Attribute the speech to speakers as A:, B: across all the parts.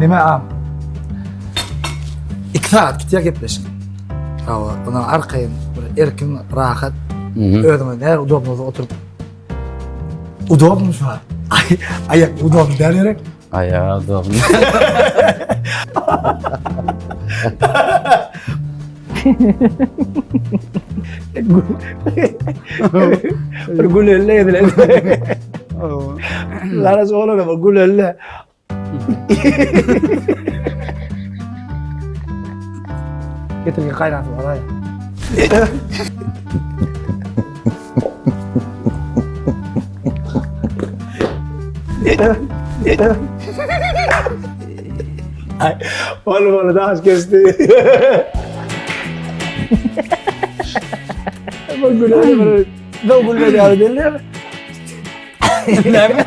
A: Neme am? 2 saat gitýär gepleşik. Hawa, ondan arkaýyn, bir erkin, rahat, özüňe näme udobno bolsa oturyp. Udobno şu an. Ay, ayak udobno däl gerek.
B: Aýagy udobno.
A: Bir gülelle edilen. Lara oğlan ama gülelle. Getirgen gaýraty bar aý. Ay, oğlum oğlum daş geçti. Bu güler, bu güler ya belli.
B: Näme?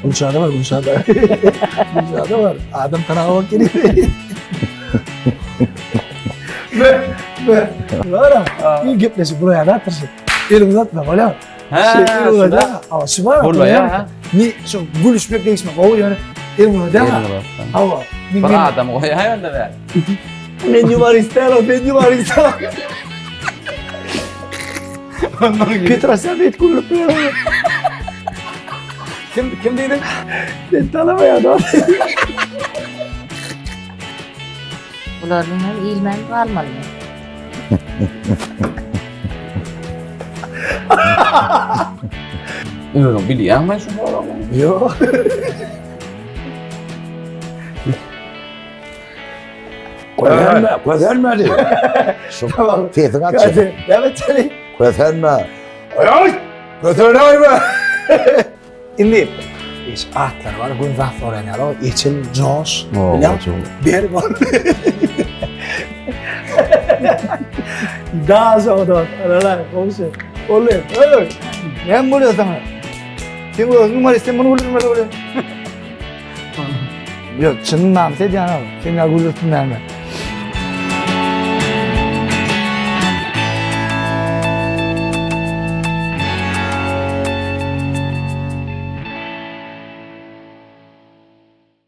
A: Gülşahda var, Gülşahda. Gülşahda var. Adam tanaga bak geliyor. Be, be. Var ha. İyi gepleşip buraya da atırsın. El uzatma, ola.
B: Ha,
A: Şey, el uzatma. Ama şu var.
B: Buraya, ha.
A: Ni, şu gülüşmek değişmek. O yani el uzatma. Hava.
B: Bir adam goýaý onda bäri.
A: Men yuvar ister, men yuvar ister. Petrosyan et gülüp
B: Kim kim diýdiň?
A: Ben tanamayan
C: Bularyň hem iýilmän galmalymy?
B: Özüň bilýäňmi şu soragy?
A: Yok.
D: Kösenme, kösenme diý. Şu sesiň aç.
A: Evet çeli.
D: Kösenme. Ay! Kösenme.
A: Indi iş atlar var, gün zat sorayan ýaly, Eçil, Joş, bilýän, ber bol. Da şoda, arala, goňşy. Boldy. Öý. Näme bolýar saňa? Sen özüň bar, sen muny gülürmeli bolýar. Ýok, çyn namys edýän ol. Sen ýa gülürsin näme?